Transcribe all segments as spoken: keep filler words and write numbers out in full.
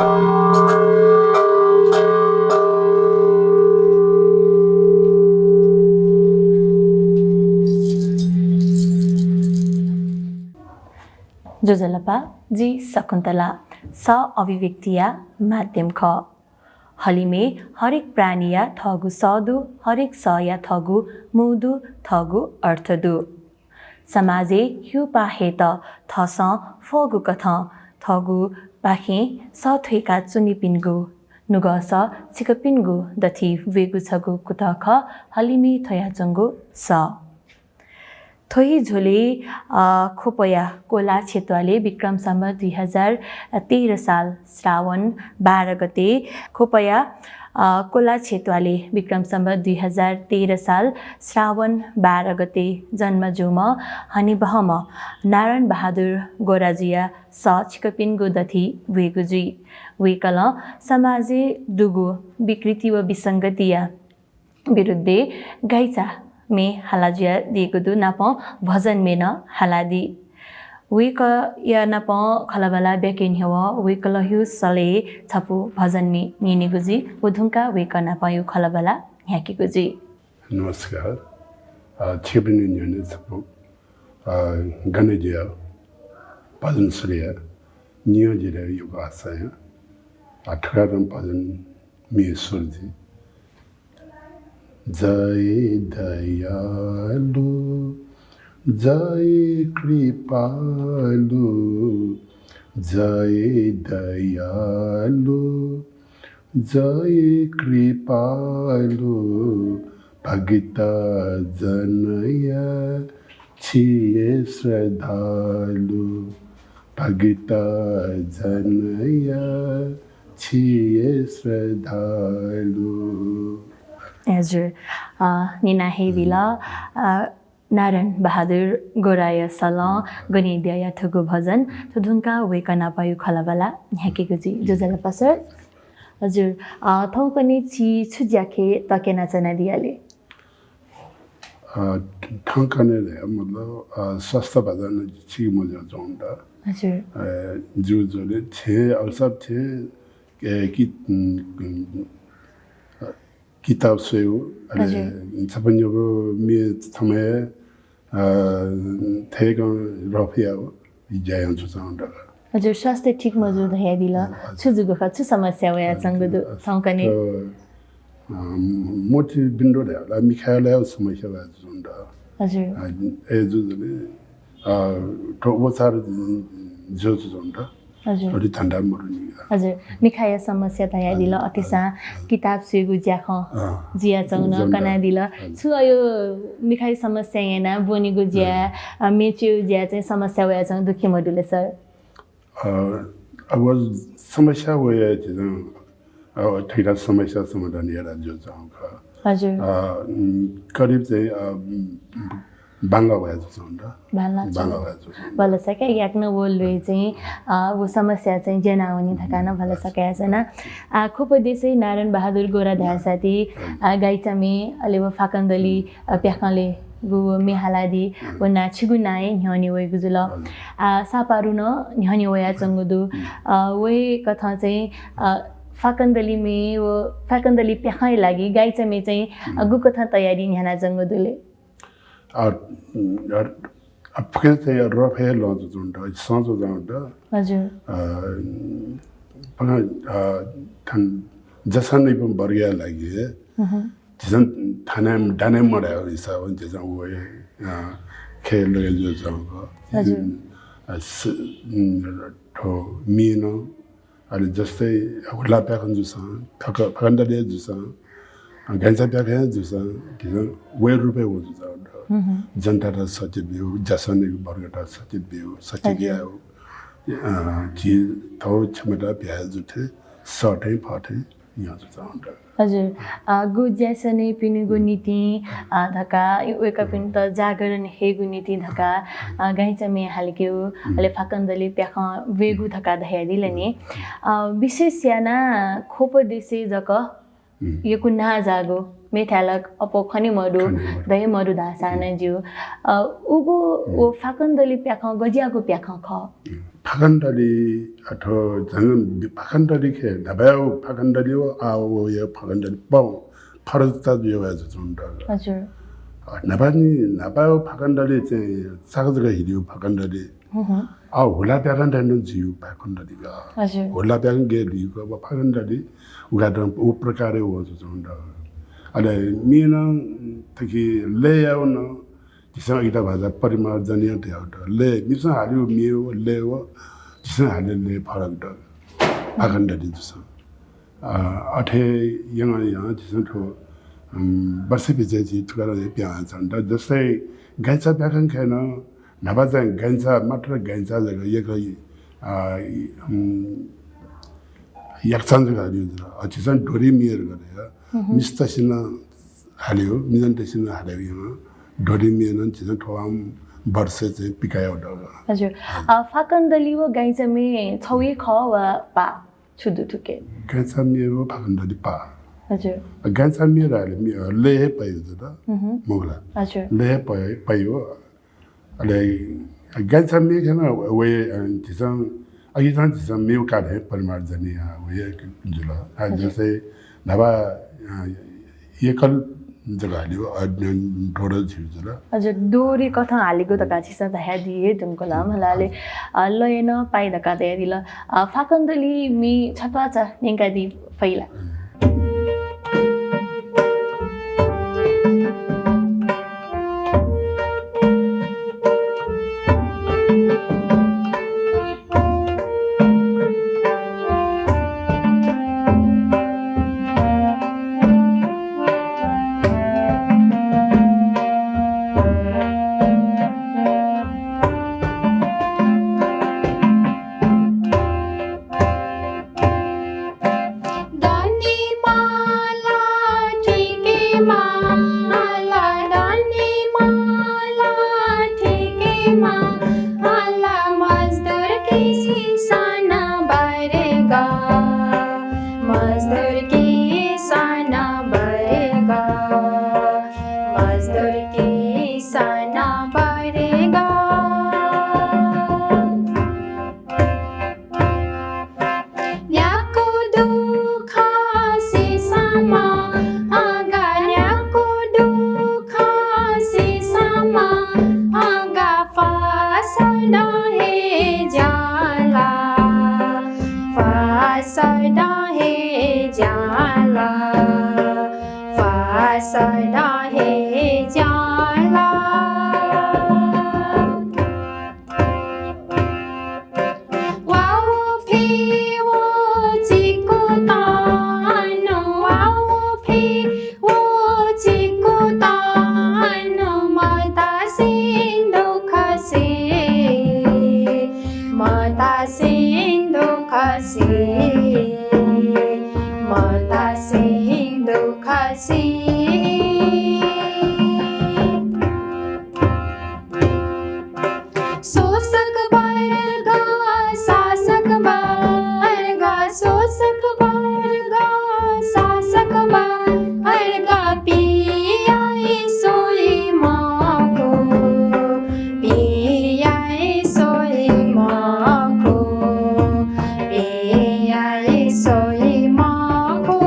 ज्वजलपा, जि शकुन्तला। सः अभिव्यक्तिया माध्यम खः। हलिमय् हरेक प्राणीया थःगु सः दु, हरेक सःया थःगु मू दु, थःगु अर्थ दु। समाजय् ह्यूपाः हयेत थःसं फ्वःगु कथं थःगु पाखें सः थ्वय्‌का च्वनीपिनिगु नुगः सः छिकपिनिगु दथि वयेगु छगू कुतः खः हलिमय् थ्वयाच्वंगु सः। थ्व हे झ्वलय्, अ, ख्वपया कोला छेँ त्वालय् विक्रम सम्वत दुई हजार तेह्र साल श्रावण बाह्र गते ख्वपया, अ, कोला छेँ त्वालय् विक्रम सम्वत दुई हजार तेह्र साल श्रावण बाह्र गते जन्म जूम्ह हनेबहःम्ह नारायण बहादुर गोराजुया सः छिकपिनिगु दथि वयेगु जुइ। वय्‌कलं समाजय् दुगु विकृति व विसंगतिया विरुद्धय् गाइचाम्ये हाला जुयादीगु दु, नापं भजनम्ये नं हालादी। वय्‌कःया नापं खँल्हाबल्हा ब्याके न्ह्यः वय्‌कःयागु सलय् छपु भजनम्ये न्यनेगु जुइ। व धुंकाः वय्‌कः नापंयागु खँल्हाबल्हा न्ह्याकेगु जुइ। नमस्कार। अ, छिकपिनि न्ह्यःने छपु, अ, गणेशजीया भजन सुरु याये। नियः जितः यक्व आशा याना। अ, थुकथं भजनम्ये सुरु जुइ। जय दयालु, जय कृपालु, जय दयालु, जय कृपालु, भक्त जनया छिये श्रद्धालु, भक्त जनया छिये श्रद्धालु। हजुर, अ, न्यना हे बिल, अ, नारायण बहादुर गोराया सलं गणेशजीया थुगु भजन, थ्व धुंकाः वय्‌कः नापंयागु खँल्हाबल्हा न्ह्याकेगु जुइ। ज्वजलपा सर। हजुर, अ, थौंकन्हय् छि छु ज्याखँय् तक्यना च्वनादियाले? अ, थौंकन्हय् धया मतलब, अ, स्वास्थ्य भचा नं ठीक मजुयाच्वंगु दु। हजुर। अ, ज्यू जुल, छेँ, अल्सर छेँ, ए, कि, उम्, उम्, अ, किताब स्वयेगु, अले हजुर। छपु न्ह्यःगु म्ये छम्ह, अ, थय्‌कं रफयागु ज्या यानाच्वंगु दु। हजुर, स्वास्थ्य ठीक मजू धयादिल। हजुर। छु जूगु खः, छु समस्या वयाच्वंगु दु हजुर। थौंकन्हय्? अ, अ, मोतिबिन्दु धयागु ला मिखाय्‌या समस्या वयाच्वंगु दु। हजुर। अ, अय्‌जूगुलिं, अ, थ्व उपचार जुयाच्वंगु दु। हजुर। थोरै धन्दा मरुनि। हजुर, मिखाया समस्या धयादिल, हजुर, अथेसां हजुर। किताब स्वयेगु ज्याखँ अँ। जुयाच्वंगु नं ज्याखँ। कनादिल। हजुर। छु अयो मिखाया समस्या यानाः ब्वनेगु ज्या, हजुर। अ, म्ये च्वयेगु ज्या चाहिँ समस्या वयाच्वंगु दु कि मदु ले सर? अ, अब समस्या वया झीसं, अ, थुकिया समस्या समाधान याना जुयाच्वंगु खः। हजुर। अ, उम्, करिब चाहिँ, अ, उम्, बांला वयाच्वंगु दु। बांला बांला वयाच्वंगु दु। भलसा का याकनं व ल्वय् चाहिँ, अ, व समस्या चाहिँ ज्यनावनी धकाः नं भलसा कयाच्वना। आ, ख्वप देशय् नारायण बहादुर गोरा धाःसा ति, अ, गाइचाम्ये, अले व फाकं दलि, अ, प्याखंलेगु व म्ये हालादी, व नां छिगु नां हे न्ह्यःने वइगु जुल। हजुर। आ, सापारु नं न्ह्यःने वयाच्वंगु दु। अ, वय्‌कथं चाहिँ, अ, फाकं दलि म्ये व फाकं दलि प्याखंया लागि गाइचाम्ये चाहिँ, अ, गुकथं तयारी न्ह्यानाच्वंगु दु ले? अ, अ, अ, फुक्कं चाहिँ रफय् लँ जुयाच्वंगु दु, सं जुयाच्वंगु दु। हजुर। अ, फुक्कं, अ, थन जसनैपं वर्गया लागि, उहुँ। झीसं थानाय् दाने मदय्‌गु हिसाबं झीसं व, अ, खेल लगे जुयाच्वंगु। हजुर। अ, स-, उम्, थ्व म्ये नं अले जस्तै हुला प्याखं जूसां, फक-, फकं दलि जूसां, अ, गाइचा प्याखं जूसां, झीसं वय् रूपय् व जुयाच्वंगु दु। हम्म, हम्म। जनतात सचेत ब्यूगु, जसनैगु वर्गत सचेत ब्यूगु, सचेत हजुर। यायेगु, अ, झी थःगु क्षमता भ्याये जुथें, सःथें फःथें याना जुयाच्वंगु दु। हजुर, अ, गु ज्यासनय् पिनिगु निंतिं, अ, धकाः, वय्‌कःपिन्त जागरण हयेगु निंतिं धकाः, अ, गाइचा म्ये हालाकेगु, अले फाकं दलि प्याखं ब्यूगु धकाः धयादिल नि। अ, विशेष यानाः ख्वप देशय् जक यक्व नांजाःगु, मेथाय् ला अप्वः खने मदु, खने मदु। दये मदु धाःसां नं ज्यू। अ, उगु व फाकं दलि प्याखं गज्याःगु प्याखं खः? फाकं दलि अथवा झन फाकं दलि खे न्हापाया फाकं दलि व आ वया फाकं दलि पं फरकता जुया वया जुचुं दु। हजुर। अ, न्हापा नि, न्हापाया फाकं दलि चाहिँ चाक जक हिलियो फाकं दलि। हम्म। आ हुला प्याकं दलि नं जियो फाकं दलि गा। हजुर। हुला प्याकं गे लियो व फाकं दलि उगादं उ प्रकारे व जुचुं दु। अले मिनं तकि लय्‌या व नं झीसं अकिता भाषा परिमार्जन या धयागु दु। लय्, मिसं हालियो म्ये व लय् व झीसं हालियो लय् फरक दु। फाकं दलि जुसं। अ, अथे यं यं झीसं थ्व, उम्, वर्ष पिछे झी थुकथं हे पिहां च्वंत। जस्तै गाइचा प्याकं खय् नं न्हापा चाहिँ गाइचा, मात्र गाइचा जक यक, अ, उम्, याकचां जक हालियो जुल। अ, झीसं डोरी म्ये धकाः धया। हम्म। मिस्तसिनं हालियो, मिजंतसिनं हालियो यं। डोरी म्ये नं झीसं थ्व आम वर्ष चाहिँ पिकाया वल। हजुर। अ, फाकं दलि व गाइचा म्ये छगू हे खः वा पाः? छु दु थुके? गाइचा म्ये व फाकं दलि पाः। हजुर। अ, गाइचा म्ये धाःले म्ये, अ, लय् हे पायो जुल। हम्म। मखुला। हजुर। लय् हे पायो, पायो। अले गाइचा म्ये खय् नं वया, अ, झीसं, अकिं झीसं मेगु कालय् हे परिमार्जन या वया जुल। अ, हजुर। जस्तै न्हापा, अ, एकल जक हालियो, अ, डोर झिउ जुल। हजुर, डोरी कथं हालिगु धकाः झीसं धयादी हे धुंकल मला। अले, अ, लय् नं पाइ धकाः धयादिल। अ, फाकं दलि म्ये छत्वाःचा न्यंकादी फइ ला? दनि माला ठिके माला, दनि माला ठिके माला, मजदुर किसान बरगा, मजदुर किसान बरगा, मजदुर किसान बरगा। न्याक्व दुःख सिसमा आगा, न्याक्व दुःख सिसमा आगा, फसद हे ज्याला, फसद हे ज्याला, फसद हे ज्याला। वाउ फि वो चिकुतान, वाउ फि वो चिकुतान, मतासिं दुःख से, मतासिं दुःख से, मतासिं दुःख से। शोषक वर्ग, शासक वर्ग, शोषक वर्ग, शासक वर्ग, पियाइ स्वइ मखु, पियाइ स्वइ मखु, पियाइ स्वइ मखु।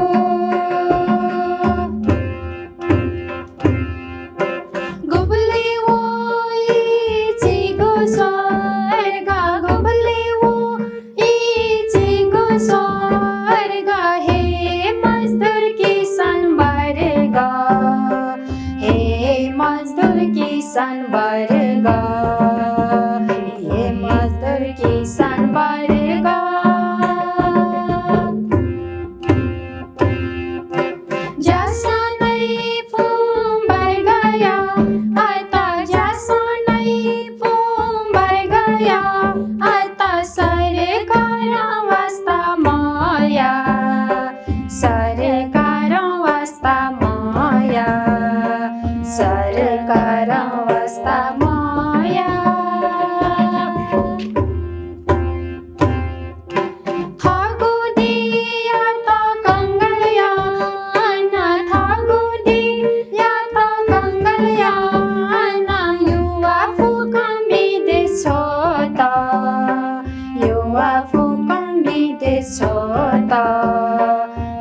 ता,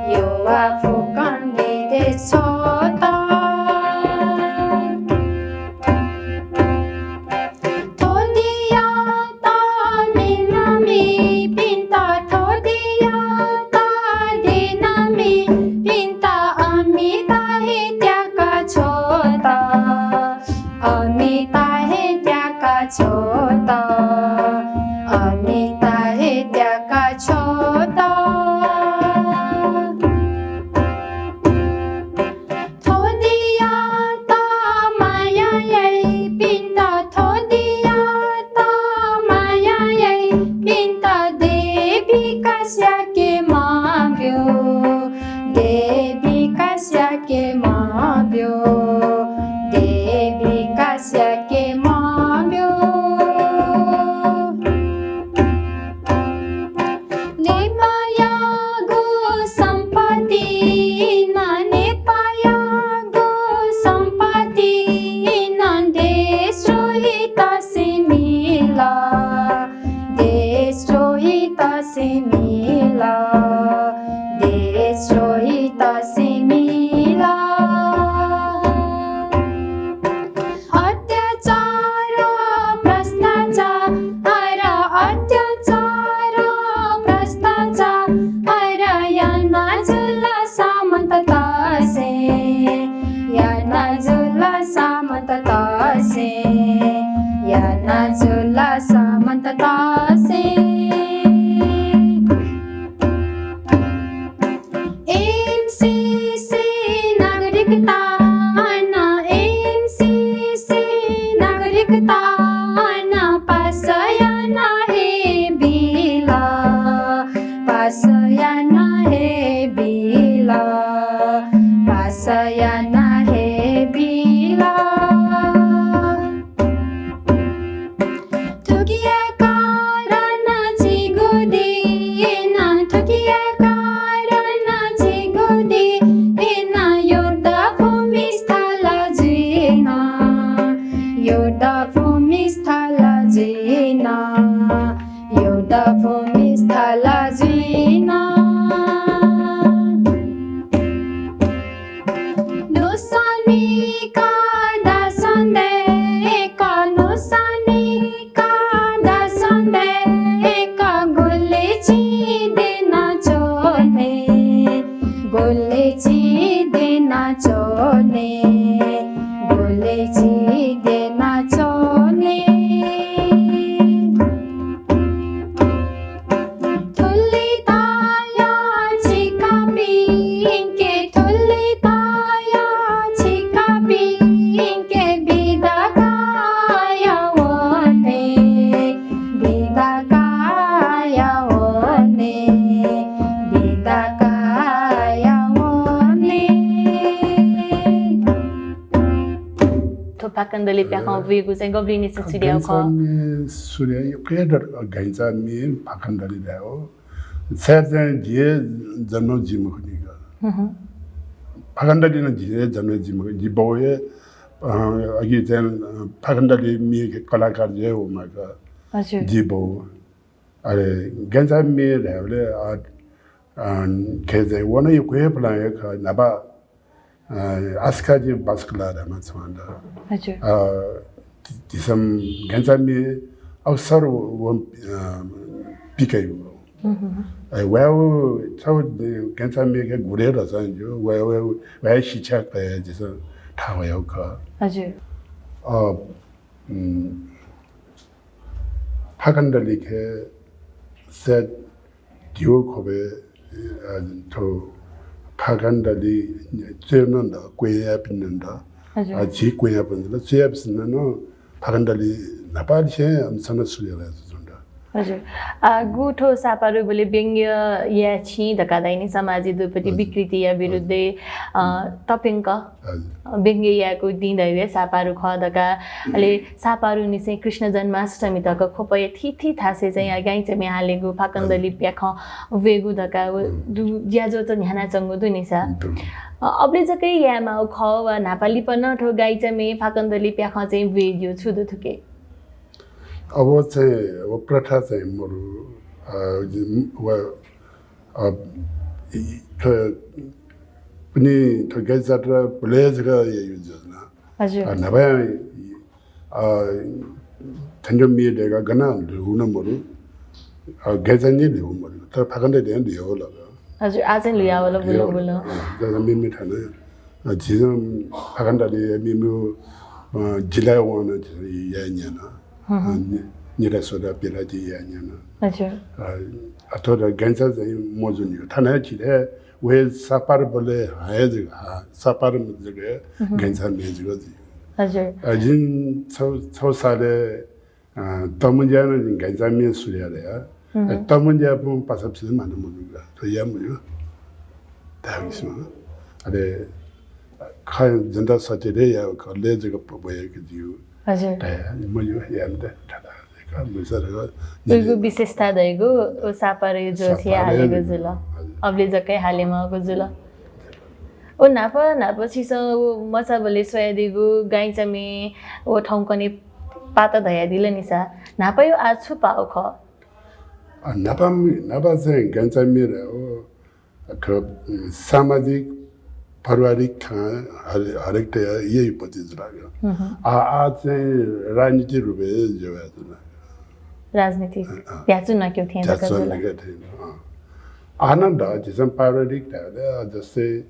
यहोवा फुक्कं देशय् छता। थ्व दियात न्यनामिपिन्त, थ्व दियात न्यनामिपिन्त अमिताहे त्याका छता। अमिताहे त्याका छता। अमिताहे त्याका छता। थ्व दियात माया याइपिन्त, थ्व दियात माया याइपिन्त देवी कास्याके माब्यू। देवी कास्याके माब्यू। देवी कास्याके माब्यू। नेपाःयागु सम्पत्ति नं, नेपाःयागु सम्पत्ति नं देशद्रोहीत सिमिल। देशद्रोहीत सिमिल। देशद्रोहीत सिमिल। अत्याचार, भ्रष्टाचार, अत्याचार, भ्रष्टाचार याना जुल सामन्ततय्सं, याना जुल सामन्ततय्सं, याना जुल सामन्ततय्सं। एमसीसी नागरिकता नं, एमसीसी नागरिकता नं पास याना हे बिल, पास याना हे बिल, पास याना हे बिल। थुकिया कारण झीगु देशय् नं, थुकिया कारण झीगु देशय् नं युद्ध भूमिस्थल जुइन, युद्ध भूमिस्थल जुइन, युद्ध भूमिस्थल जुइन। नुस्सां निकः दसं दय्क, नुस्सां निकः दसं दय्क, गुलि चिं द्यनाच्वने, गुलि चिं द्यनाच्वने, गुलि चिं द्यनाच्वने। थुलि तया छिकपिंके, थुलि तया छिकपिंके बिदा कया वने, बिदा कया वने, बिदा कया वने। थ्व फाकन दलय् प्याखं वयेगु चाहिँ गबलेनिसें सुरु याःगु खः? गैंचा म्ये सुरु याः, यक्व हे दत गैंचा म्ये फाकन दलय् धायेगु। सायद चाहिँ जि हे जन्म जुइ मखुनि का। हम्म। फाकन दलय् नं जि हे जन्म जुइ मखु। जि बौ हे, अ, अघि चाहिँ, अ, फाकन दलय् म्ये कलाकार जुया वःम्ह का। हजुर। जि बौ। अले गैंचा म्ये धायेबलय्, अ, अ, खय् चाहिँ व नं यक्व हे पुलां हे खः। न्हापा अ, आस्काजी बास्कुला धाःम्ह छम्ह दु। हजुर। अ, झी-, झीसं गैंचा म्ये अवसर व, व, अ, पिकयागु। हम्म, हम्म। अ, वयागु छगू गैंचा म्येके गुलि हे धसा जू, वया, वया, वया शिक्षा कयाः झीसं थाहां वयागु खः। हजुर। अ, उम्, फाकन दलय् खय् सायद धियो ख्वबय्, अ, थ्व फाकन दलय् च्वय् नं दु, क्वय् याःपिं नं दु। हजुर। अ, झी क्वय् याःपिं नं दु, च्वय् याःपिं नं फाकन दलय् न्हापांनिसें अमिसं नं सुरु याना जुल। हजुर। अ, गु थ्व सापारुबलय् व्यंग्य याये छिं धकाः धाइ नि, समाजय् दुपति हजुर। विकृतिया हजुर। विरुद्धय्, अ, तप्यंक हजुर। व्यंग्य यायेगु दिं धाइबलय् सापारु खः धकाः, अले सापारुनिसें कृष्ण जन्माष्टमी तक ख्वपया थीथी थासय् चाहिँ गैंचा म्ये हालेगु, फाकन दलय् प्याखं वयेगु धकाः व दु, ज्याझ्वः त न्ह्यानाच्वंगु दु नि सा। अ, अबलय् जक हे यायेमाःगु खः वा न्हापा लिपा नं थ्व गैंचा म्ये फाकन दलय् प्याखं चाहिँ वयेगु छु दु थुके? अब चाहिँ, अब प्रथा चाहिँ मरु, अ, जि-, व अ, इ, थ, पनि थ गाइचात्रा भले जक यायु जुल। हजुर। अ, न्हापा, अ, थन्यो मे दय्‌का गना ल्ह्यू न मरु। अ, गाइचा नि ल्ह्यू मरु। तर फाकन्त दे ल्ह्यू लग। हजुर, आज लुया वाला बुल बुल। अ, जब मे मे थाना। अ, झिजम फाकन्त दे मे मे, अ, जिला वन झिजम या न्याना। हम्म, हम्म। अ, नि-, निरा सोदा पेला दे या न्याना। हजुर। अ, अथवा गाइचा चाहिँ मजुनियो। थाना छिले वे सापार बले हाय जग, हा, सापार जग, हम्म। गाइचा मे जग। हजुर। अ, जिन छौ, छौ साले, अ, तमंज्या नं जिन गाइचा मे सुरु यार या। हम्म। अ, तमंज्या पुं पासा फिन माने मजुगा। तो या मजु। ताविसमा। अरे, खा जनता सत्य रे या, खले जग प-, बया के जियो। हजुर। ताया, मजु, या मते, ठाडा, का, मुसा रग, उइगु विशेषता धइगु, उ सापार जोसिया सापार हालेगु जुल। हजुर। अबले जकै हालेमाःगु जुल। व न्हापा, न्हापा छिसं व मचाबलय् स्वयादीगु गाइचा मे व थौंकन्हय् पाता धयादिल निसा। न्हापायु आः छु पाउ खः? अ, न्हापा मे, न्हापा चाहिँ गाइचा मे रे, व, अ, थ, उम्, सामाजिक, पारिवारिक खँ हरे-, हरेक त यही पति जुलाग। हम्म, हम्म। आ, आ चाहिँ राजनीति रूपे जो है जुलाग। राजनीति। अ, अ। भ्याचु नक्यु थें जक जुला। नक्यु थें, अ। आनन्द, झिसं पारिवारिक धायेबलय्, अ, जस्तै,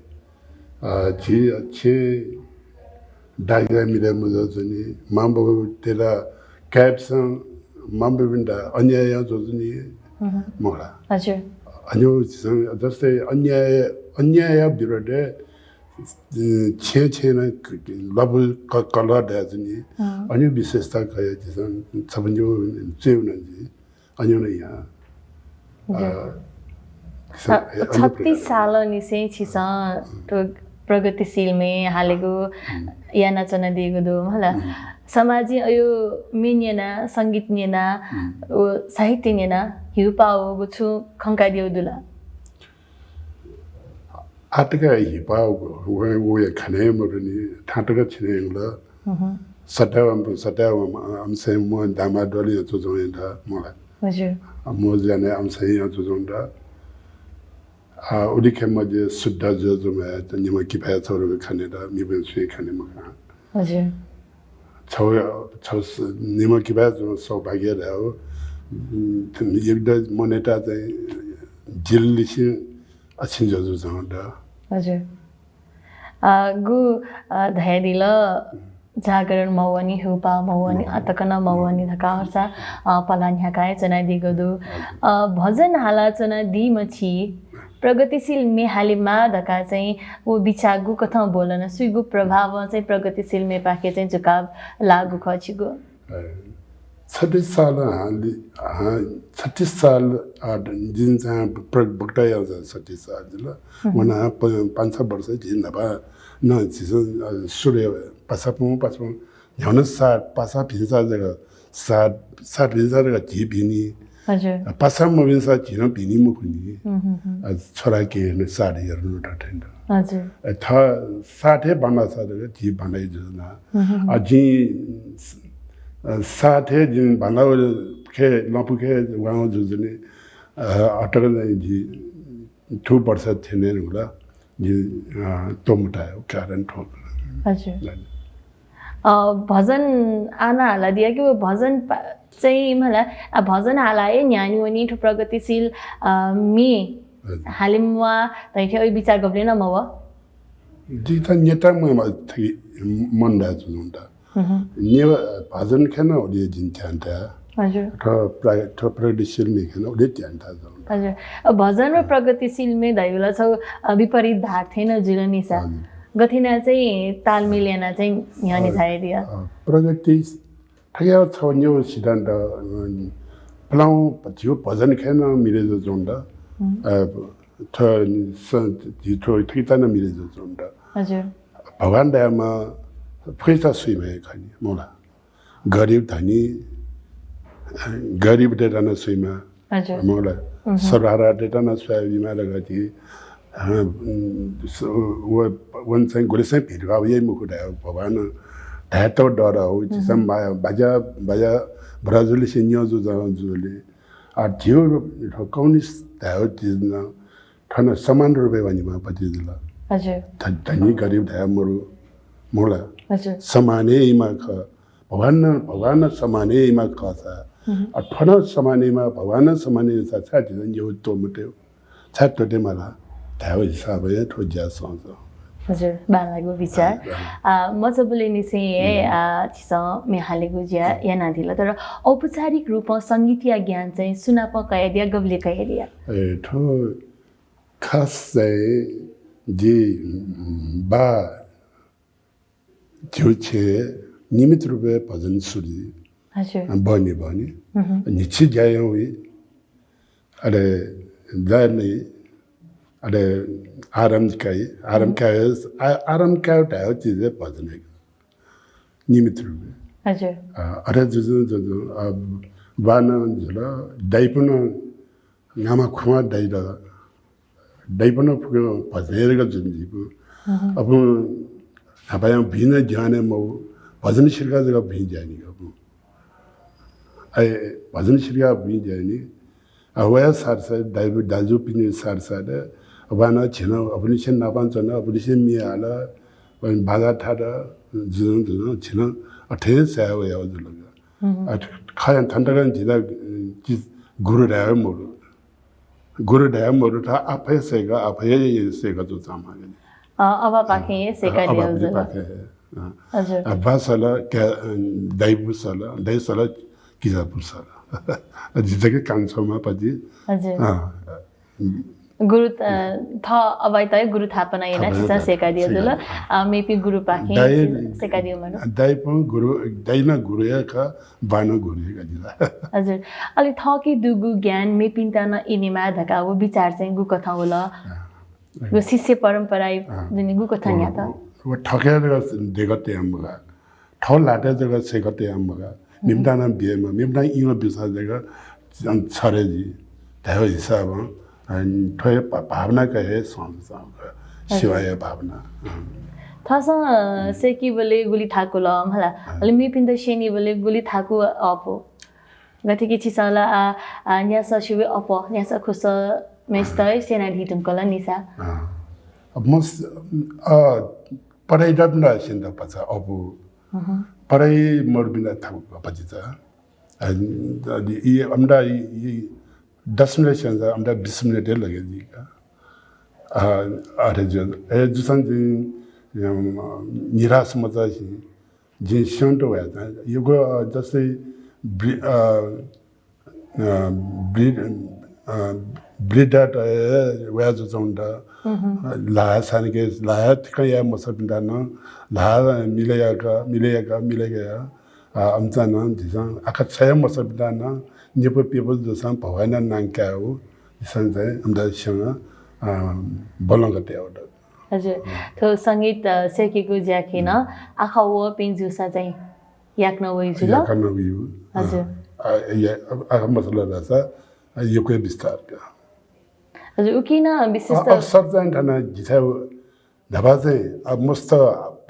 अ, झी, अ, छेँ दाइगा मिले मजःजुनि, मांबौ तेला काय्‌पसं मांबौपिन्त अन्याय याः जुजुनि हम्म। मखुला। हजुर। अन्यो झिसं जस्तै अन्याय, अन्याय विरोधय्, अ, छेँ छेँ नं क-, क-, लबु क-, कलह दयाजुनि। हम्म। अन्यो विशेषता कया झिसं छपन्यो चेउ नं जि। अन्यो नं या। हजुर। अ, अ, अन्य छत्तीस प्रकार। साल निसें छिसं हम्म। तो प्रगतिशील मे हालेगु हम्म। यानाच्वनादीगु दु, मला। हम्म। समाजय् अयो मे न्यना, संगीत न्यना, हम्म। व साहित्य न्यना, हिउपाःगु छु खंकादिउ दुला? आतका हिउपाःगु, व, व या खने मरुनि, थातका छिने यंगला। हम्म। सत्यावम, सत्यावम, अ, अम्सय् मो दामा द्वलिं अचुजों यंदा, मोला। हजुर। अ, मो जाने अम्सय् अचुजों दा। आ, उलिखे मध्ये शुद्ध जो, जो मैं, त निम्ह किपाय् छौ रुके खने दा, मिबन सुइ खने मखा। हजुर। छौ, छौ स-, निम्ह किपाय् जो सौभाग्य रह्यो। उम्, एकदम मनेता चाहिँ जिल्लिसिं अछिं जो, जो जाउँ दा। हजुर। अ, गु, अ, धयादिल, जागरण मवनि, हुपा मवनि, मवनि। अतकन मवनि धकाः हर्षा, अ, पला न्ह्याकाय् च्वनादीगु दु। हजुर। अ, भजन हाला च्वनादीम्ह छि, प्रगतिशील मे हालेमा धकाः चाहिँ व बिचाः गुकथं ब्वलन, सुइगु प्रभावं चाहिँ प्रगतिशील मेपाखे चाहिँ झुकाव लाःगु खः छिगु? अ, छत्तीस साल हालि, हां, छत्तीस साल आ, जिं चाहिँ प्र-, वक्ता याः छत्तीस साल जुल। हम्म। वना प-, पाँच छ वर्ष झी न्हापा न झीसं, अ, सुरु पासा पुं, पासा पुं, न्ह्याउन सात, पासा भिंसा जक, सात, सात भिंसा जक झी भिनि। हजुर। पासा मभिंसा झी नं भिनि मखुनि। हम्म, हम्म, हम्म। अ, छोरा के ने सात हेर्नु त थें त। हजुर। अ, थ सात हे बांलासा जक झी बांलाइ जुना। हम्म, हम्म, हम्म। अ, जिं, अ, सात हे जिं बांला खे, लँपु खे वां जुजुने, अ, अटक नै झी थु वर्ष थेने हुला। जिं, अ, तोमुतायो कारण थो। हजुर। अ, भजन आना हाला दिया कि वो भजन पा-, चाहिँ मला, अ, भजन हाला ए न्यानी वनी ठो प्रगतिशील, अ, मी हजुर। हालिम वा तैथे ओइ बिचाः गबले न मव? जिता नेता म, म, थि, मन दाय जुनुंता। हम्म। ने भजन खेन ओलिए जिन ध्यान ता। हजुर। ठ प्र-, ठ प्रगतिशील मी खेन ओलिए ध्यान ता जुनुंता। हजुर। अ, भजन र प्रगतिशील मे धयुला छौ, अ, विपरीत धार थेन जुल निसा। हजुर। गथिना चाहिँ तालमेल याना चाहिँ न्ह्यने अ, झाइ दिया। अ, प्रगति थ्याक्व छौ न्यौ सिद्धान्त, अ, प्लाउ झिउ भजन खेन मिले जो जुनुंता। हम्म। अ, थ, स, झिउ थ्व थुइता न मिले जो जुनुंता। हजुर। भगवान दयामा फैसा सुइमा खनि, मोला। गरीब धनी, गरीब दे दाना सुइमा। हजुर। मोला। हम्म। सर्वहारा दे दाना सुया बिमा रगति। अ, उम्, स-, व, वन चाहिँ गुले चाहिँ भेदभाव ये मुखु दाय भगवान। धायतो डर हो, हम्म। जिसम बा-, बाजा, बाजा, बराजुले से न्यजु जाजुले। आ, झिउ कम्युनिस्ट धायो जिन थन समान रूपय् वनेमाःपति जुल। हजुर। ध-, धनी गरिब धाये मरु, मखु ला। हजुर। समान हे इमा खः। भगवान, भगवान समान हे इमा खः सा। हम्म। अ, थन समान इमा, भगवान समान इमा सा, छाय् झीसं न्ह्यः त्वःमते, छाय् त्वःते माला धायेगु हिसाबं हे थ्व ज्या सं। हजुर, बांलाःगु विचार। आ, आ, मचाबलय् निसें हे, आ, छिसं म्ये हालेगु ज्या यानादिल, तर औपचारिक रूपं संगीतया ज्ञान चाहिँ सुनापं कयादिया, गबलय् कयादिया? ए, थ्व खास चाहिँ जि, उम्, बा झ्यू छेँ नियमित रूपय् भजन सुरु जि। हजुर। बहनी बहनी। हम्म। न्हिच्छि ज्या यां वइ। अले ज्या यानाः, अले आराम काइ, आराम काइ, आ-, आराम काइ धायेगु चिज हे भजन हे। नियमित रूपय्। हजुर। अ, अथे जुजुं जुजुं, अ, बानं जुल, दाइपुं नं न्हामा खुमा दाइ द, दाइपुं नं फुक्क भजन यायेगु जुल जिपु। हम्म। अपुं न्हापायां भिं नं ज्या यानाः मवः, भजन सिरका जक भिं ज्या यानागु अपुं। अय् भजन सिरका भिं ज्या यानाः, अ, वया साथसाथ, दाइपु दाजुपिनि साथसाथ, बानं झी नं अपुंनिसें नापं च्वन, अपुंनिसें म्ये हाल, बाजा थात, जुजुं जुजुं झी नं अथे हे स्वया वयागु जुल। हम्म। अ, खः, थन तकं जितः, अ, जि गुरु धाये मरु। गुरु धाये मरु, थः आफै सय्क, आफै सय्क च्वंम्ह। अ, अबापाखें हे सय्कादियागु जुल। अबापाखें हे, अ। हजुर। अ, बा सल, क्या, अ, दाइपु सल, दाइ सल, किजापु सल। अ, जि जक कान्छोम्हपति। हजुर। अ, गुरु, अ, थः अबाइत हे गुरु थापना यानाः छिसं सय्कादियागु जुल। अ, मेपिं गुरुपाखें सय्कादियागु मरु। दाइपुं गुरु, दाइ नं गुरु हे खः, बानं गुरु हे खः जितः। हजुर। अले थःके दुगु ज्ञान मेपिन्त नं इनेमाः धकाः व विचार चाहिँ गुकथं वल? व शिष्य परम्पराय् दुने गुकथं न्ह्यात? व थःके जक देगः तयाम्ह मखु। थः ल्हातय् जक सय्क तयाम्ह मखु। मेपिन्त नं बियाम्ह, मेपिन्त इलय् ब्यूसा जक छरे जुइ धायेगु हिसाबं, अ, थ्व हे भा-, भावना कयाः हे सं, सं, सेवाया भावना। अँ। थःसं, अ, सय्कीबलय् गुलि थाकु लः मला, अले मेपिन्त स्यनीबलय् गुलि थाकु अःपु? गथे कि छिसं ला, आ, आ, न्यासः सिबय् अप्वः, न्यासः खुसः मेस्त हे स्यनादी धुंकल निसा। अँ। अब म स-, अ, पढाइ दत नं स्यनेत भचा अःपु। पढाइ मरुपिन्त थाकु भचा। अ, अ, इ, अम्दा इ, इ दस मिनेट स्यनेत अम्दा बिस मिनेट हे लगे जुइका। अ, अथे जु-, ए, जुसां जिं, अम, निराश मचासे जिं स्यनेत वया। यक्व, अ, जस्तै ब्रि-, अ, अ, ब्रि-, अ, वृद्धात हे वया जुयाच्वंगु दु। ल्हाः सानके, ल्हाः थिकं याये मसःपिन्त नं ल्हाः मिले याका, मिले याका, मिले याका, अ, अम्चा नं झीसं आखः छ्वये मसःपिन्त नं निपु पिपु जूसां भगवानया नां कायेगु झीसं चाहिँ अम्दा स्यं, अ, बल्लाक तयागु दु। हजुर। थ्व संगीत, अ, सय्केगु ज्याखँय् नं आखः वःपिं जूसा चाहिँ याकनं वइ जुल? याकनं वइ। हजुर। अ, या, अब आखः मछाल धाःसा, अ, यक्व हे बिस्तार का। हजुर, उकिं नं विशेष अ, अवसर चाहिँ थन जिथाय् न्हापा चाहिँ, अ, मस्त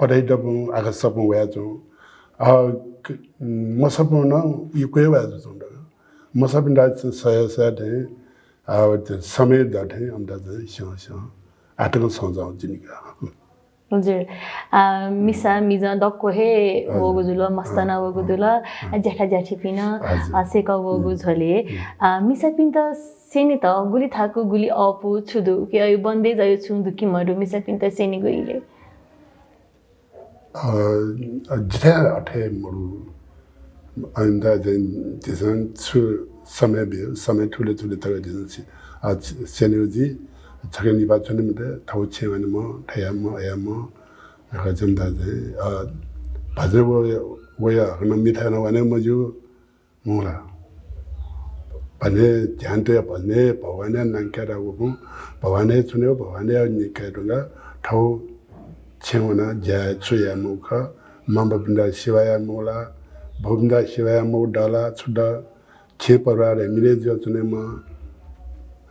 पढाइ दबुं, आखः सःबुं वयाच्वं। अ, क-, मसःबुं नं यक्व हे वया जुयाच्वं दु। मसःपिन्त सह, सह थें, अ, समय दथें अम्दा चाहिँ स्यं, स्यं। आः तकं सं जुयाच्वनी का। हजुर। अ, मिसा मिजं दक्व हे वःगु जुल, मस्त नं वःगु जुल, ज्याखा ज्याथिपिं नं, अ, सय्कः वःगु झ्वलय्। अ, मिसापिन्त स्यनेत गुलि थाकु, गुलि अःपु छु दु कि अय् बन्देज अय् छुं दु कि मरु मिसापिन्त स्यनेगु इलय्? अ, जिथाय् अथे मरु। अन दा चाहिँ झीसं छु समय बियो, समय थुलि थुलि तक झीसं सि-, अ, स्यनेगु जुइ, छखे निपा च्वने मते, थौं छेँ वनेम्ह, थयाम्ह, अयाम्ह, खः जन्ता चाहिँ, अ, भजन व, वया हकनं मिथाय् नं वने मज्यू, मखु ला। भजनय् ध्यान तयाः भजनय् भगवानया नां कायेत वःपिं, भगवानय् च्वने व भगवानया निं काये धुंकाः थौं छेँ वनाः ज्या छु याये मखु खः, मांबौपिन्त सेवा याये मखु ला, बौपिन्त सेवा याये मखु दः ला, छु दः, छेँ परिवारय् मिले जुयाच्वनेमा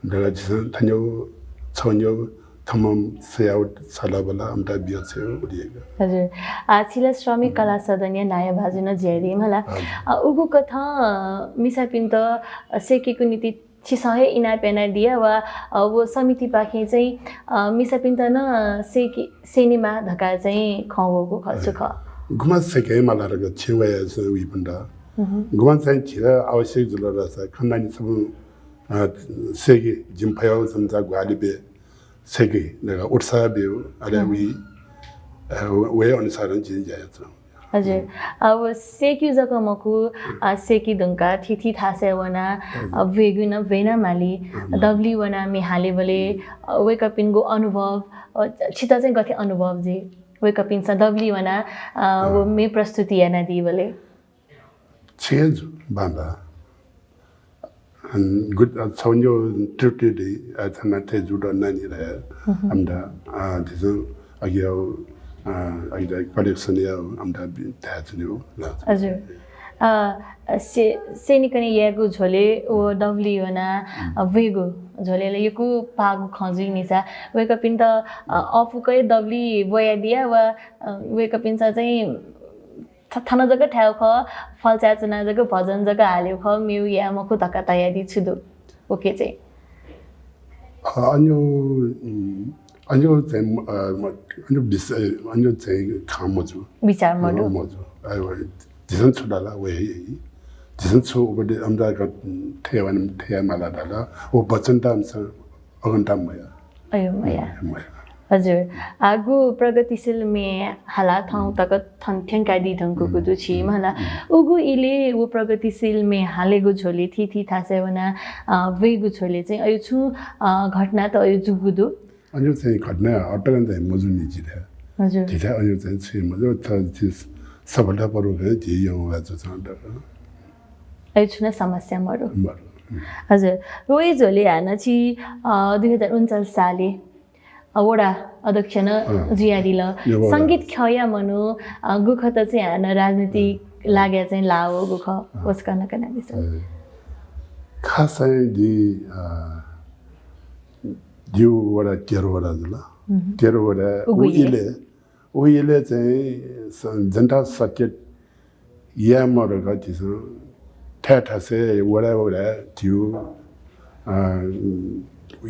धकाः झीसं थन्यौ छन्यौ थम्हं सयाव छलबल अम्दा बिया छेउ उलियक। हजुर। आ, छिला श्रमिक कला सदनया नायः भाजु नं जुयादीम्ह ला। हजुर। आ, उगु कथं, अ, मिसापिन्त, अ, सय्केगु निंतिं छिसं हे इनाप यानादिया वा, अ, व समितिपाखें चाहिँ, अ, मिसापिन्त नं सेकि-, सेनेमाः धकाः चाहिँ खँ वःगु खः, छु खः? गुम्हं सेके माला धकाः छेँ वयाः चाहिँ वइपिन्त। गुम्हं चाहिँ झीत आवश्यक जुल धाःसा खनानि छुं, अ, सेके जिमि फयाव समचा ग्वाहालि बे सेके धकाः उत्साह ब्यु, अले वइ, अ, व-, वया अनुसारं जिं ज्या यात। हजुर। अब सेक्यु जक मखु, अ, सेकि धुंकाः थीथी थासय् वनाः, अ, वेगु नं वेना माली, दबली वनाः म्ये हालेबले, अ, वय्कःपिनिगु अनुभव, अ, छित चाहिँ गथे अनुभव जुइ? वय्कःपिन्सं दबली वनाः, अ, व म्ये प्रस्तुति यानादीबले। छेँ जु, बांबा। अन गुत, अ, छौंजो त्रुटि दइ, अ, थना ते जुडो नानी रहे। अम्दा, अ, दिसं अगियाव, अ, अगिदा collection याव, अम्दा बि-, धायेचुनिव ला। हजुर। अ, से-, सेनिकने यायेगु झ्वले व दबली वनाः, अ, वेगु झ्वले ला यक्व पाःगु खँ जुइ निसा, वय्कःपिन्त, अ, अपुकै दबली ब्वयादिया वा, अ, वय्कःपिन्सं चाहिँ थ-, थन जक थायेगु खः, फल्चाय् च्वनाः जक भजन जक हालेगु खः, मेगु याये मखु धकाः धयादी छु दु? उके चाहिँ। अ, अन्यो, उम्, अन्यो चाहिँ, अ, म-, अन्यो विषय, अन्यो चाहिँ खँ मजू। विचार मदु। अ, मजू। अ, व, झीसं छु धाल ला, व हे, हे। झीसं छु उपदे-, अम्दा क-, थय् वान, थय् माला धाल ला, व वचन त हमसं अगन्ता मया। अयो मया। मया। हजुर। आगु प्रगतिशील म्ये हाला थौं तक थन थ्यंकादी धुंकूगु दु छि मला। उगु इले व प्रगतिशील म्ये हालेगु झ्वले थीथी थासय् वना, अ, वेगु झ्वले चाहिँ अयो छु, अ, घटना त अयो जुगु दु? अयो चाहिँ घटना अटकन चाहिँ मजुनि जिथे। हजुर। जिथे अयो चाहिँ छु मजु, त जि सफलता पर्व चाहिँ जि यौं वा जु चाहिँ अटक। अयो छुना समस्या मरु। मरु। हजुर। रोई झोले हाना छि, अ, दुई हजार उन्चास साले, अ, वडा अध्यक्ष न जुयादिल। संगीत ख्यया मनु, अ, गुखत चाहिँ हाना राजनीतिक लाग्या चाहिँ लाओ गुख वसकन कना दिस। खास चाहिँ दि, अ, दिउ वडा, तेह्र वडा जुल। तेह्र वडा उगु इले। उइले चाहिँ स-, जनता सचेत याये मरक झीसं थाय् थासय् वडा वडा झीउ, अ,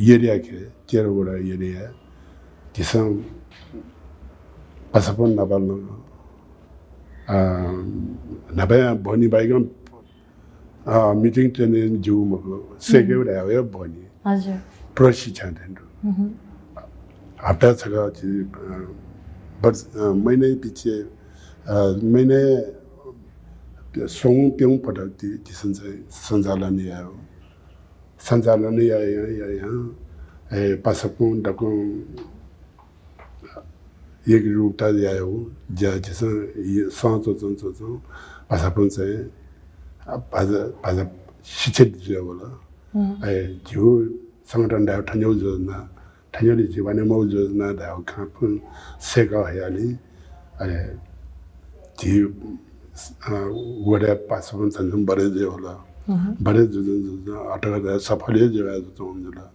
area खे, तेह्र वडा area झीसं पासापिं नापं, अ, नापं बहनी बाइकं अ, meeting training जू मखु, सेकेउ धायेवया बहनी। हजुर। प्रशिक्षण थें दु। हप्ता छकः झी, अ, वर्ष, अ, महिना पिछे, अ, महिना स्वंगू प्यंगू पटक ति-, तिसन चाहिँ सञ्चालन यायो। सञ्चालन या, या, या, या, ए, पासापिं दक्वं एकरूपता यायो, ज्या झीसं इ-, सं च्वचं च्वचं पासापिं चाहिँ, अ, भाजा, भाजा शिक्षित जुयावल। ए, झीउ संगठन धायो थन्यौ योजना, थन्यौले झी वाने मौ योजना धायो खापुं सेक हयाली। अले झी, अ, वडा पासापिं चाहिँ बढे जुयावल। बढे जुजुं जुजुं अटक सफल जुया जुया जुल।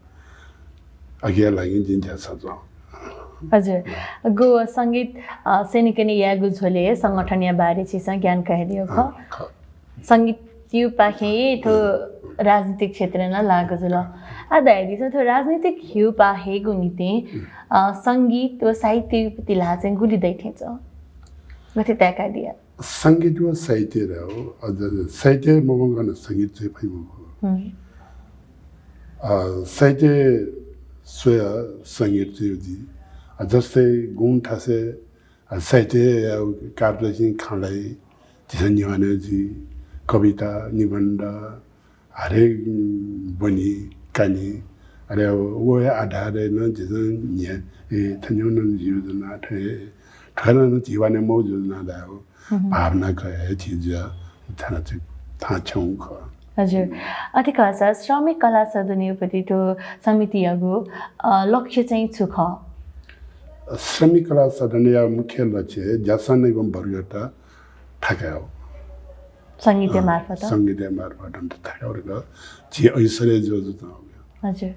अघिया लागि जिं ज्या सजं। हजुर। गु संगीत, अ, सेनिकने यागु झोले संगठनया बारे छिसं ज्ञान कयादियो ख। अँ, ख। संगीत हिउपाखें थ्व राजनीतिक क्षेत्र न लागु जुल। आ, धयादिसँ, थ्व राजनीतिक हिउपा हेगु निंतिं, अ, संगीत व साहित्य प्रति ला चाहिँ गुलि दइ थें च्वं? गथे ताय्कादिया? संगीत व साहित्य धायो, अझ साहित्य ममंकन संगीत चाहिँ फइ मखु। अ, साहित्य स्वया संगीत चाहिँ दी। अ, जस्तै गुं थासय्, अ, साहित्य या काव्य चाहिँ खँ ल्हाइ, झीसं निहाने जुइ, कविता, निबन्ध, हरेक, उम्, बनी, कानी। अले व आधारय् नं झीसं न्ह्या, ए, थन्यौ नं योजना, थ्व हे, थ्व नं झी वाने मौ योजना धायो। भावना कया हे झी जुया थाना चाहिँ थां छेउ खः। हजुर। अथे खःसा श्रमिक कला सदन उपति थ्व समितियागु, अ, लक्ष्य चाहिँ छु खः? श्रमिक कला सदनया मुख्य लक्ष्य ज्यासं नइबं वर्गत थाकायो। संगीत मार्फत? संगीत मार्फत अन्त थाकायो वर्ग झी ऐश्वर्य जो जो त। हजुर।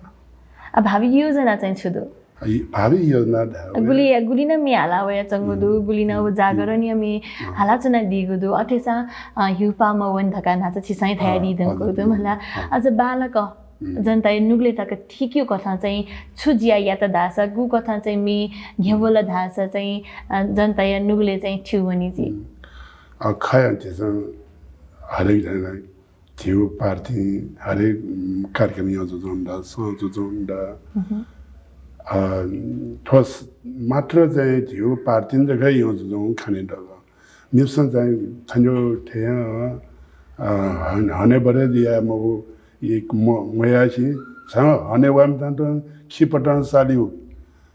आ, भावी योजना चाहिँ छु दु? आ, भावी योजना धायो। गुलि, गुलिन म्ये हाला वया चंगु दु, गुलिन व जागरणया म्ये हाला चना दीगु दु। अथेसा, अ, हिउपा मवन धका नाचा छिसं धया दी दंगु दु मला। अझ बालक जनताया नुगलय् तक थीकियु कथं चाहिँ छु ज्या यात धाःसा, गु कथं चाहिँ मे न्ह्यब्वल धाःसा चाहिँ, अ, जनताया नुगलय् चाहिँ थ्यू वनी जि। अ, खया, झीसं हरेक झीगु पार्टी, हरेक, उम्, कार्यक्रम यं जुजुं दा, सं जुजुं दा। अ, थ्व स-, मात्र चाहिँ झीगु पार्टी जक यं जुजुं खने दु। मेपिसं चाहिँ थन्यु थें, अ, हन-, हनेबहने याये मखु, एक म-, मयासें छं हने वामितां त खिपतं सालिउ।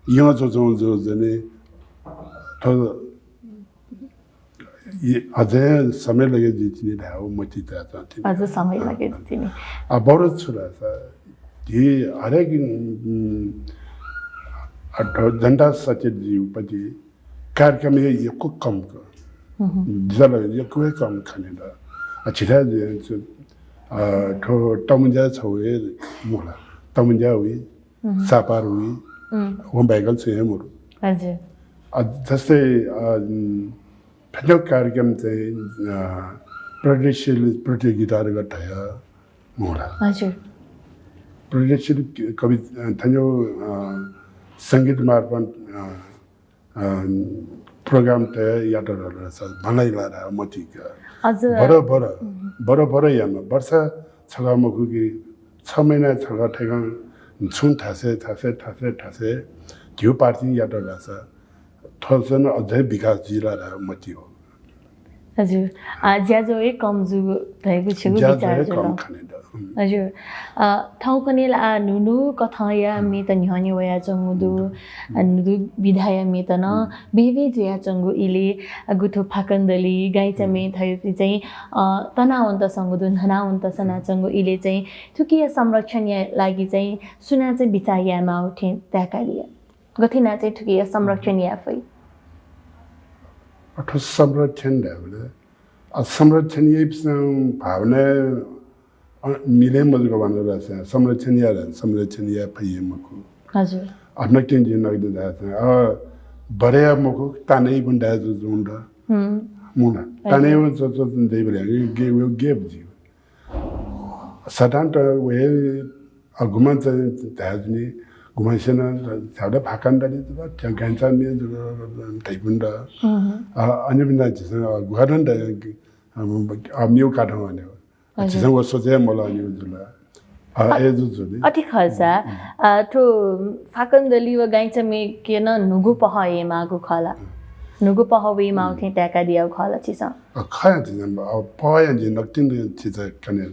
यं जुजुं जु जने। थ्व इ-, अझ समय लगे जुइ तिनि धायेगु मतिइ तयाच्वं तिनि। अझ समय लगे जुइ तिनि। अ, बरु छु धाःसा, झी हरेक, उम्, अ, ढ-, जनता सचेत जुइगु पति कार्यक्रम हे यक्व कम क। जितः लगे यक्व हे कम खने दु। अ, झीथाय् जु-, अ, थ्व तमुंज्या छगू हे मुला। तमुंज्या हुइ, सापार हुइ, वं बाहेक छुं हे मरु। हजुर। अ, जस्तै, अ, उम्, थ्व कार्यक्रम चाहिँ, अ, प्रगतिशील प्रतियोगिता धकाः धया मुला। हजुर। प्रगतिशील कवि, अ, थन्यु, अ, संगीत मार्फत, अ, अ, program तय यात धाःसा भलाइ ला धायेगु मतिइ का। हजुर। बरु, बरु, बरु, बरु याना। वर्ष छगः मखु कि छ महिना छगः थेकं छुं थासय्, थासय्, थासय्, थासय् झीगु पार्टी यात धाःसा थ्व नं अझै विकास जुइ ला धायेगु मतिइ हो। हजुर। अ, ज्याझ्वः हे कम जूगु धइगु छिगु ज्याझ्वः विचार हे जुल। कम खने दु। हजुर। अ, थौंकन्हय् ला न्हू न्हू कथंया मेत न्ह्यःने वयाच्वंगु दु। अ, न्हू न्हू विधाया मेत नं बेबे जुयाच्वंगु इलय्, अ, गुथु फाकन दलि, गाइचा मे धइगु चाहिँ, अ, तनावन्त संगु दु, न्हनावन्त सनाच्वंगु इलय् चाहिँ थुकिया संरक्षणया लागि चाहिँ सुनां चाहिँ बिचाः यायेमाःगु थें ताय्कादिया? गथे यानाः चाहिँ थुकिया संरक्षण याये फइ? अ, थ्व संरक्षण धायेबलय्, अ, संरक्षण याइपिसं भावना, अ, मिले मजुक वंगु धाःसा संरक्षण याये, संरक्षण याये फइ हे मखु। हजुर। अ, नकतिनि जिं नकतिनि धाःसा, अ, बरय् मखु, तानय् बुन धाये जुजुं द। मुना। हजुर। तानय् बुन च्वं च्वं दइबलय् गे, गे, गे बुझी। साधारणतः व हे, अ, गुम्हं चाहिँ धायेधुन, गुम्हंसिनं झ्याःगु फाकन दलि जुल, गाइचा मे जुल, धइपिं द। अ, अन्यपिं नं झीसं, अ, गुहानं द-, अ, अ, मेगु काठं वने। हजुर। झीसं व सोचे मल्वःनिगु जुल। अ, अ, अय् जु जुल। अथे खःसा, अ, थ्व फाकन दलि व गाइचा मेके नं न्हूगु पहः वयेमाःगु खः ला? न्हूगु पहः वयेमाःगु थें ताय्कादियागु खः ला छिसं? अ, खया झीसं, अ, पहःया झी नकतिनि झीसं कने,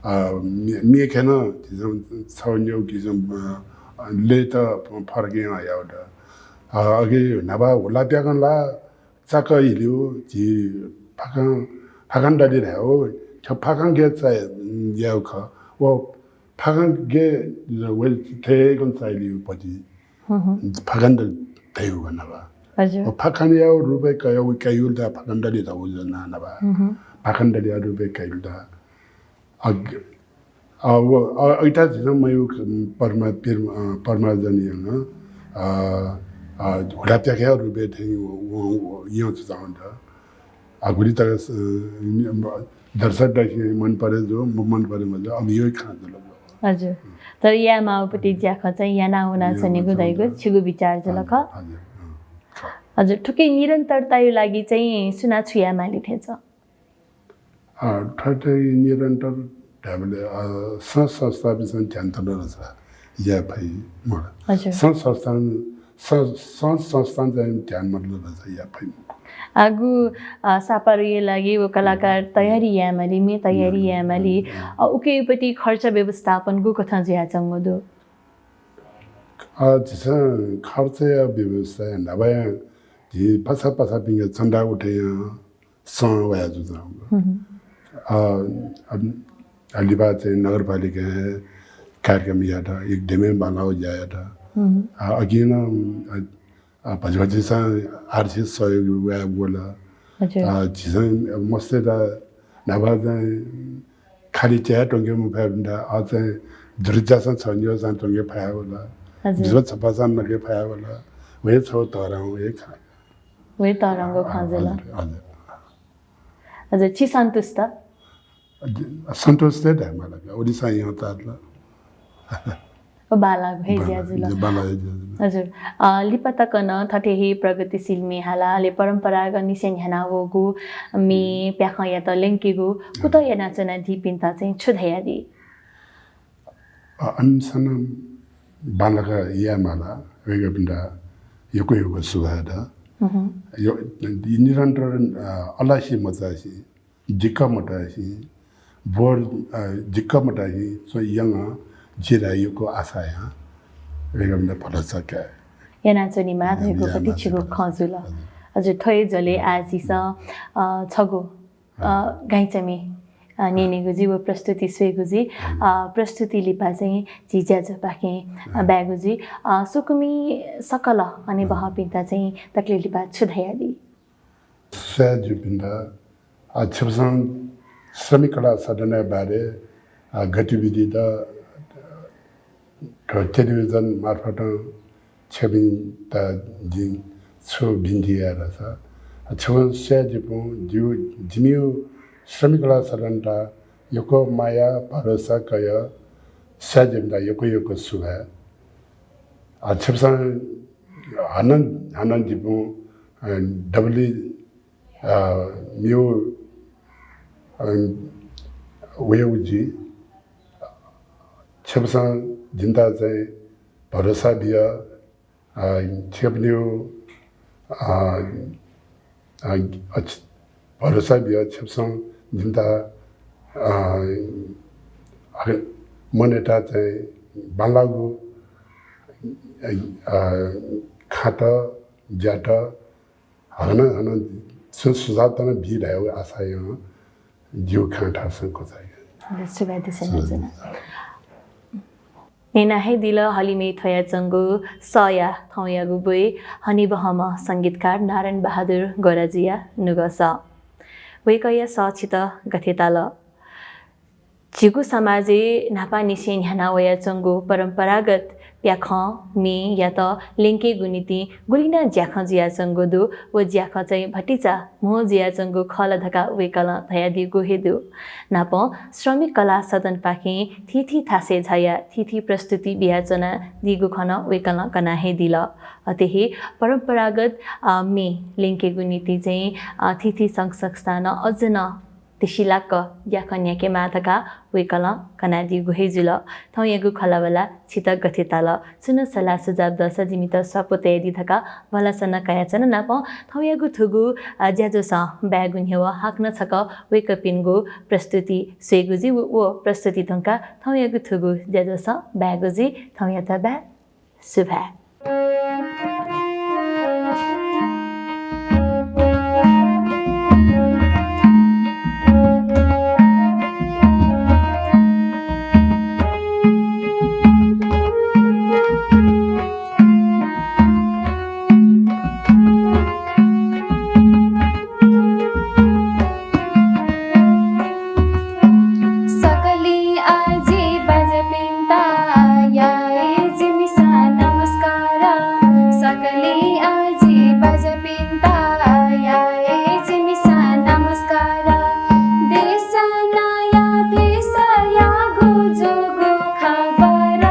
अ, मे-, मेके नं झीसं छगू न्यू किसिम, अ, लय्त फरक यानाः हयागु दु। अ, अघि न्हापा हुला प्याखं ला चाक हिलिउ झी फाकं, फाकन दलि धायेगु, थ्व फाकं गे चाये, उम्, यायेगु खः। व फाकं गे व थेकं चाइलिउ पति। फाकन दलि धइगु खः न्हापा। हजुर। व फाकनया रूपय् कयाउ, कयाउ ला फाकन दलि धाउ जना न्हापा। फाकन दलिया रूपय् कयाउ ला। अ, अ, व, अ, अइता झीसं मयु परमा-, पिर-, अ, परमार्जन याना, अ, अ, हुला प्याखया रूपय् थें व, व, व, यं च्वं द। अ, गुलि तक, अ, दर्शकतय्सं मन परे जू, म-, मन परे मजू, अमियो खँ जुल। हजुर। तर यायेमाःगु पति ज्याखँ चाहिँ याना वनाच्वनेगु धइगु छिगु विचार जुल खः। हजुर, अँ। हजुर, थुकी निरन्तरताया लागि चाहिँ सुनां छु यायेमाली थें च्वं? अ, थथे निरन्तर धायेबलय्, अ, संघ संस्थापिन्सं ध्यान तल धाःसा याये फइ मखु। हजुर। संघ संस्थान, संघ, संघ संस्थान चाहिँ ध्यान मतल धाःसा याये फइ मखु। आगु, अ, सापारुया लागि व कलाकार तयारी यायेमाली, मे तयारी यायेमाली, अ, उकिपति खर्च व्यवस्थापन गुकथं जुयाच्वंगु दु? अ, झीसं खर्चया व्यवस्था न्हापां झी पासा पासापिंके चन्दा उठे यां सं वया जुल। अ, अ, लिपा चाहिँ नगरपालिकां कार्यक्रम यात, एकदमै बांलाःगु ज्या यात। अ, अकिं नं, अ, अ, भतिभतिसं आर्थिक सहयोग वया वल। हजुर। अ, झीसं मस्तय्त न्हापा चाहिँ खालि च्याय् त्वंके मफयाबिन्त, अ, चाहिँ दुरुज्यासं छन्यु चाहिँ त्वंके फया वल। हजुर। दुरु छपासं नके फया वल। व हे छगू तःधंगु हे खँ। व हे तःधंगु खँ जुल। हजुर, हजुर। हजुर, छि सन्तुष्ट? सन्तुष्ट हे धायेमाल का, ओडिसां यं चाःहिल। व बांलाःगु हे ज्या जुल। बांलाः हे ज्या जुल। हजुर। अ, लिपा तक नं थथे हे प्रगतिशील म्ये हाला, अले परम्परागत निसें न्ह्यानावःगु म्ये प्याखंयात ल्यंकेगु कुतः यानाच्वनादीपिन्त चाहिँ छु धयादी? अ, अनसन बांलाक यायेमाला, वय्कःपिन्त यक्व यक्व सुभाय् दु। हम्म। यो, निरन्तर, अ, अलसी मचासी, दिक्क मतासी, बोर, अ, दिक्क मतासी, स्वयां जिं यक्व आशा यां, वय्कःपिन्त भरोसा काये। यानाच्वनेमाः धइगु यानाच्वनेमाः। कति छिगु खँ जुल। हजुर। हजुर, थ्व हे झ्वलय् आः झीसं, अ, छगू अ, गाइचा म्ये, अ, न्यनेगु जुइ व प्रस्तुति स्वयेगु जुइ। अ, प्रस्तुति लिपा चाहिँ झी ज्याझ्वःपाखें, अ, बायेगु जुइ। अ, स्वकुमि सकल हनेबहःपिन्त चाहिँ दकले लिपा छु धयादी? स्वयाः जूपिन्त, अ, छिकपिन्सं श्रमिक कला सदनया बारे, अ, गतिविधि त थ्व टेलिभिजन मार्फतं छिकपिन्त जिं छु बिन्ति याये धाःसा, छिकपिन्सं स्वयाः जूपिं, जिगु, जिमिगु श्रमिक कला सदनयात यक्व माया, भरोसा कयाः स्वयाः जूपिन्त यक्व यक्व सुभाय्। अ, छिकपिन्सं हानं, हानं जिपिं, अ, दबुलिइ अ, मेगु, अ, वयेगु जुइ। छिकपिन्सं जिमित चाहिँ भरोसा बियाः, अ, छिकपिनिगु, अ, अ, अ, भरोसा बियाः छिकपिन्सं जिमित, अ, अ, मनय् चाहिँ बांलाःगु, अ, अ, खँत, ज्यात हानं हानं छुं सुझावत नं बी धयागु आशा यानाः जिगु खँ थःसां क्वचायेके। हजुर, सुभाय् देछानाच्वना। न्यना हे दिल हलिमय् थ्वयाच्वंगु सःया थौंयागु ब्वय् हनेबहःम्ह संगीतकार नारायण बहादुर गोराजुया नुगः सः। वय्कःया सः छितः गथे ताल? झीगु समाजय् न्हापांनिसें न्ह्याना वयाच्वंगु परम्परागत प्याखं, म्येयात ल्यंकेगु निंतिं गुलि नं ज्याखँ जुयाच्वंगु दु। व ज्याखँ चाहिँ भतिचा म्हो जुयाच्वंगु खः ला धकाः वय्कलं धयादीगु हे दु। न्हापं श्रमिक कला सदनपाखें थीथी थासय् झायाः थीथी प्रस्तुति बियाच्वनादीगु खँ नं वय्कलं कना हे दिल। अथे हे परम्परागत, अ, म्ये ल्यंकेगु निंतिं चाहिँ, अ, थीथी संघ संस्थां अझ नं तिसिलाक ज्याखँ न्ह्याकेमाः धकाः वय्कलं कनादीगु हे जुल। थौंयागु खँल्हाबल्हा छितः गथे ताल? छुं नं सल्लाह सुझाव दःसा जिमित स्वापू तयादी धकाः भलसा नं कयाच्वना। नापं थौंयागु थुगु, अ, ज्याझ्वलय् बायेगु न्ह्यः हाकनं छकः वय्कःपिनिगु प्रस्तुति स्वयेगु जुइ। व, व प्रस्तुति धुंकाः थौंयागु थुगु ज्याझ्वलय् बायेगु जुइ। थौंयात बाय्। सुभाय्। सकलें आजी बाज्यापिन्त याये जिमिसं नमस्कार। सकलें आजी बाज्यापिन्त याये जिमिसं नमस्कार। देशनाया देशयागु जुगु खबर।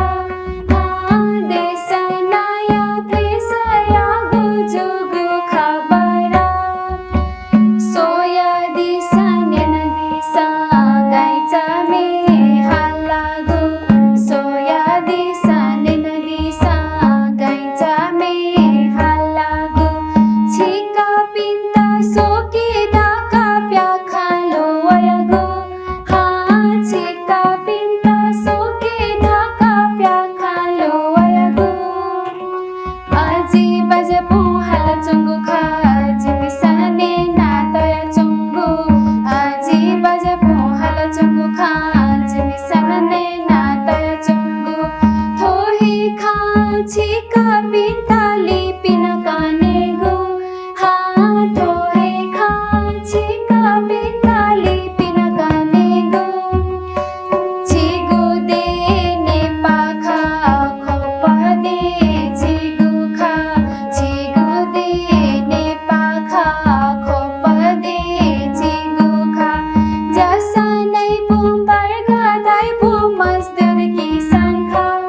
हां, देशनाया देशयागु जुगु खबर। स्वयादिसँ न्यनादिसँ गाइचा म्ये हालागु। स्वयादिसँ न्यनादिसँ गाइचा म्ये हालागु। छिकपिन्त स्वके धकाः प्याखं लुवायागु। हां, छिकपिन्त स्वके धकाः प्याखं लुवायागु। आजी बाज्यापुं हालाच्वंगु खँ जिमिसं न्यना तयाच्वंगु। आजी बाज्यापुं हालाच्वंगु खँ जिमिसं न्यना तयाच्वंगु। थ्व हे खँ छिकपिन्त लिपिं नं कनेगु। हां, थ्व हे खँ छिकपिन्त लिपिं नं कनेगु। झीगु देय् नेपाः खः, खोपा देय् झीगु खः। झीगु देय् नेपाः खः, खोपा देय् झीगु खः। ज्यासं नइपुं, बर्गा धाइपुं, मजदुर किसान खः।